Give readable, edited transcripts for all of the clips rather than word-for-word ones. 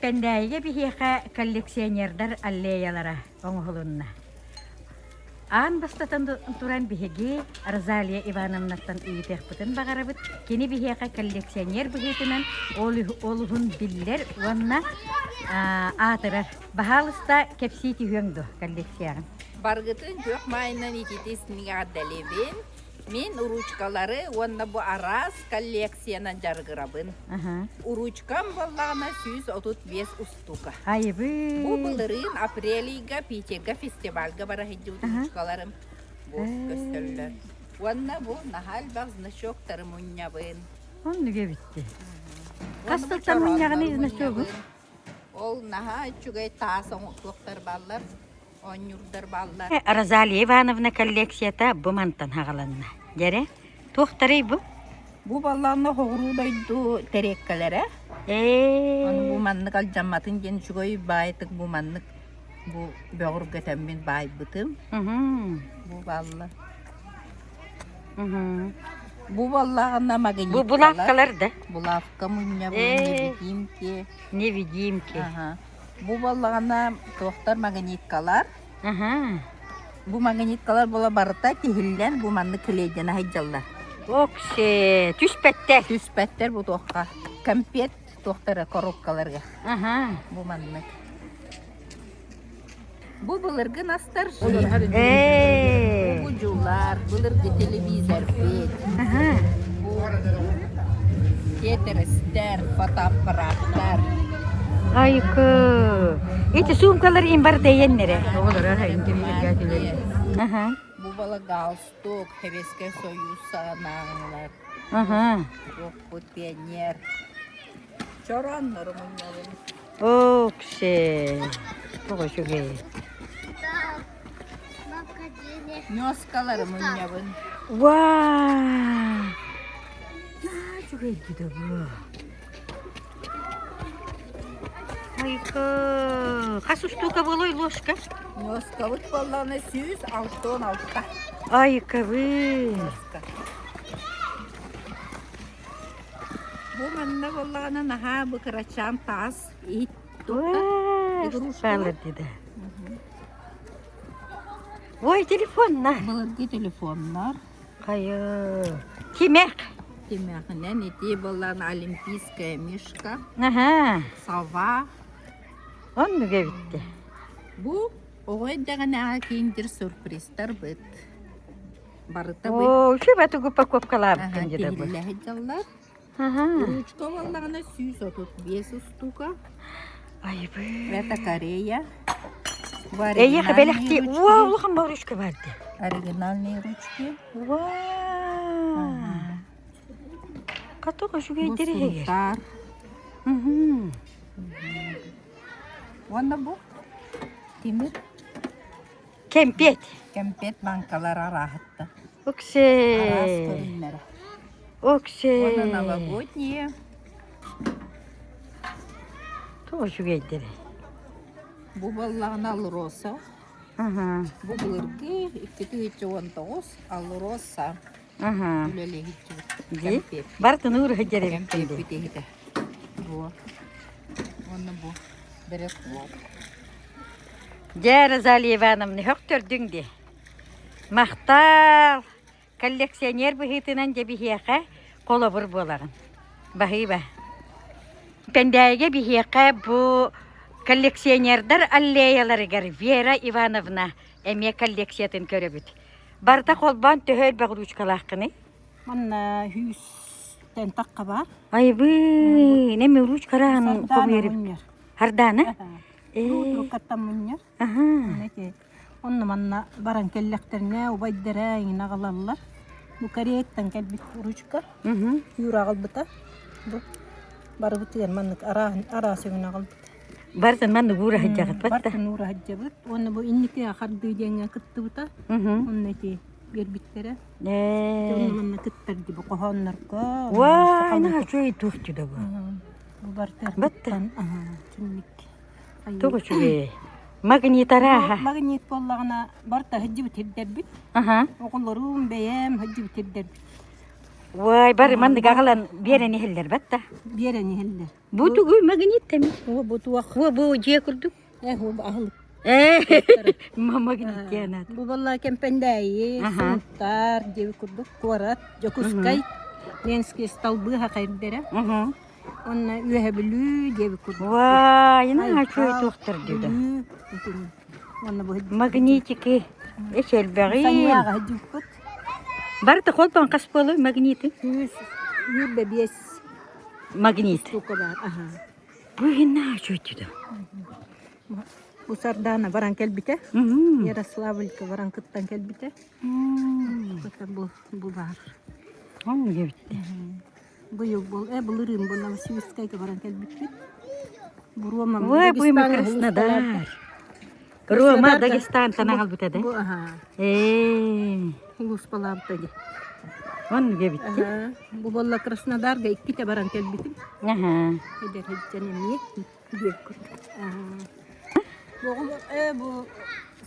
Кэндээйигэ биһиэхэ коллекционердар аллеялара оҥоһулунна. Аан бастатан туран биһиги Розалия Ивановнаттан ыйытыахпытын баҕарабыт. Кини биһиэхэ коллекционер быһыытынан олуһун биллэр уонна аатырар. Баһаалыста кэпсии түһүөҥ дуо коллекцияҕын? Баргытын күөх маайынан ититис эҕэрдэлиибин. Мин уруучукалары уонна бу араас коллекциянан дьарыгырабын. Уруучукам буоллаҕына 135 устуука. Айыбы! Бу былырыын апрель ыйга Питерга фестивальга бара сылдьыбыт уруучукаларым бу көстөллөр. Уонна бу наһаа элбэх значоктары мунньабын. Оннук эбитти. Хас сылтан мунньаҕыный значогу? Ол наһаа үчүгэй таас оҥоһуктар бааллар. Оонньуурдар бааллар. Розалия Ивановна коллекцията бу мантан хаҕаланна. Дьэрэ, туохтарый бу? Бу баллаанна хоҕуруу дойду тэриэккэлэрэ. Ээ. Ону бу маннык алдьамматын диэн үчүгэй баайтык бу маннык бу бөҕүргэтэммин баайбытым. Бу баалла. Бу баллаҕына магниткалар. Бу булавкалар да? Булавка мунньабын, невидимки. Невидимки. Ага. Бу буоллаҕына туохтар магниткалар. Бу магниткалар буола барыта тиһиллэн бу маннык клейдэнэ сылдьаллар. Оксе, түспэттэр. Түспэттэр бу туохха. Кэмпиэт туохтара коробкаларга. Бу маннык. Бу былыргы настар Ээ. Бу дьулар, былыргы телевизорбит. Бу тиэтэрэстэр, фотоаппараттар. Айкы. Эти суумкалар им бар дэйэннэрэ. Аха. Бу бала галстук, Советский Союз саҕанааҕылар. Аха. Бу пионер. Чорооннору мунньабын. Оксе. Тоҕо үчүгэй. Ньуоскалары мунньабын. Вау! Үчүгэй да бу. Айка, хас устуука буолуой ложка? Ньуоскабыт буоллаҕына 166. Айкабы. Бу манна буоллаҕына наһаа бу кырачаан таас иһит тута игрушкалар. диде. Ой, телефонна. Былыргы телефоннар. Хайы. Тимэх. Тимэхинэн ити буоллаҕына олимпийская мишка. Аха. Сова. Оннук эбитти. Бу оҕо эрдэҕинээҕи киндер сюрпризтарбыт. Барыта бу Оо, үчүгэй тугу упаковкалаабыккын дьэ бу. тиһиллэ сылдьаллар. Ручка буоллаҕына 135 устуука. Айбы. Это Корея. Бу Эйиэхэ оригинальные бэлэхтии. ручки. Уа, улахан баар ручка баар дии. Оригинальные ручки. Уа. Каток Бу үчүгэйдэр иһигэр. Сунтаар. Уонна бу тимир Кэмпиэт. Кэмпиэт бааҥкалар арааһытта. Оксе. Араас көрүҥнэрэ. Оксе. Уонна новогодние. Тоҕо үчүгэйдэр. Бу буоллаҕына Алроса. Бу былыргы 2019 Алроса үлэлиһиччибит. Дии. Барытын ууру сылдьар эбиккин дии. Кэмпиэппит иһитэ. Бу. Уонна бу береклоп. Дьэ, Розалия Ивановна, сөхтөрдүҥ дии. Махтал! Коллекционер быһыытынан дьэ биһиэхэ холобур буолаҕын. Баһыыба. Кэндээйигэ биһиэхэ бу коллекционердар аллеяларыгар Вера Ивановна эмиэ коллекциятын көрөбүт. Барыта холбоон төһө элбэх ручкалааххыный? Манна сүүстэн тахха баар. Айбыы, эми ручкараан Сардаана хомуйар. мунньар. Сардаана? Рукаттан мунньар. Эти онно манна баран кэллэхтэринэ убайдара иҥин аҕалаллар. Бу Кореяттан кэлбит ручка. Юра аҕалбыта. Бу барыбытыгар маннык арааһын араас өҥүн аҕалбыта. Барытын маннык уура сылдьаҕыт батта. Барытын уура сылдьабыт. Уонна бу инники хардыы диэҥҥэ кыттыбыта. Онно ити биэрбиттэрэ. Ээ. Онно манна кыттар дии бу хоһооннорго. Уай, наһаа үчүгэй туох да бу. Бу барыта Батта. кыттан түннүк. Туох үчүгэй. Магнит арааһа. Магнит буоллаҕына барыта сылдьыбыт сирдэрбит. Аха. Оҕолорум, бэйэм сылдьыбыт сирдэрбит. Уай, бары маннык аҕалан биэрэн иһэллэр батта. Биэрэн иһэллэр. Бу тугуй магнит эми? О, бу туох? О, бу дьиэ курдук. Э, бу аһылык. Э, магнит диэн Бу балла Кэмпэндээйи, Сунтаар диэби курдук куорат, Дьокуускай, Ленский столбы хахайдара. Онно Үөһэ Бүлүү диэби курдук. Вай, наһаа үчүгэй туохтар диэдэ. Уонна бу Магнитики эс элбэҕи. Саньяҕа сылдьыбыппыт. Барыта холбоон хас буолуй магниты? 125 Магнит. штука баар. Аха. Бу иһин үчүгэй да. Бу Сардаана баран кэлбитэ. Ярославлька баран кыттан кэлбитэ. Бу бу баар. Ол диэбитте. Быйыл был, э былырыын бу Новосибирскайга баран кэлбиппит. Бу Рома Ой, бу Дагестаҥҥа Краснодар. Рома Дагестантан аҕалбыта да? Бу аха. Ээ. Улууспалаабыта дии. Он диэбитти. Аха. Бу буолла Краснодарга иккитэ баран кэлбитим. Аха. Эдэр сылдьан эмиэ диэк курдук. Бу э бу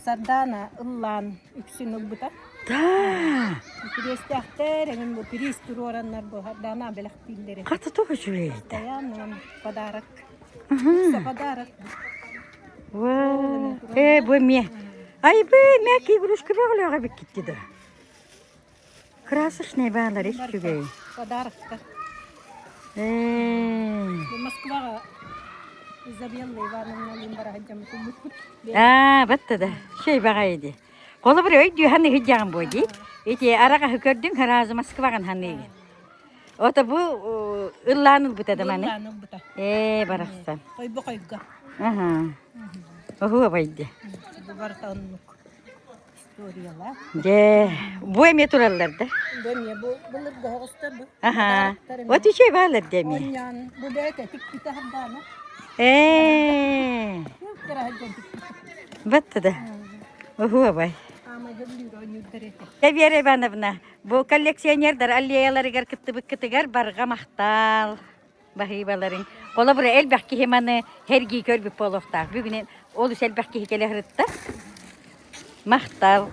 Сардаана ыллаан үксүн ылбыта. Да. Кириэстээхтэр эҥин бу приз туруораннар бу Сардаана бэлэхтииллэр. Хата туох үчүгэй да. Постоянно подарок. Все подарок. Ва. Э, бу эмиэ. Ай бы, мягкие игрушка бөҕөлөөх эбиккитти да. Красочный баалар ис үчүгэй. Подароктар. Э. Бу Москваҕа Изабелла Ивановна бараһыдьам кулбуппут. Аа, батта да. Шей баҕайы ди. Холобур өйдүү ханыы сылдьаҕын буо дии. Ити араҕаһы көрдүҥ сразу Москваҕын ханыыгын. Ото бу ыллаан ылбыта да маны. Ыллаан ылбыта. Ээ, барахсан. Хойбо хойго. Аха. Оһуобай ди. Бу барыта оннук. Историяла. Дьэ, бу эмиэ тураллар да? Бу эмиэ бу былыргы оҕустар бу. Аха. Вот үчүгэй баалар да эмиэ. Онньоон бу бэйэтэ тикпитэ хардаана. Ээ. Батта да. Оһуобай. Аамай хөблүүр оонньуурдар этэ. Вера Ивановна, бу коллекционердар аллеяларыгар кыттыбыккытыгар барҕа махтал. Баһыыбаларыҥ. Холобура, элбэх киһи маны сэргии көрбүт буолуохтаах. Бүгүн олус элбэх киһи кэлэ сырытта. Махтал.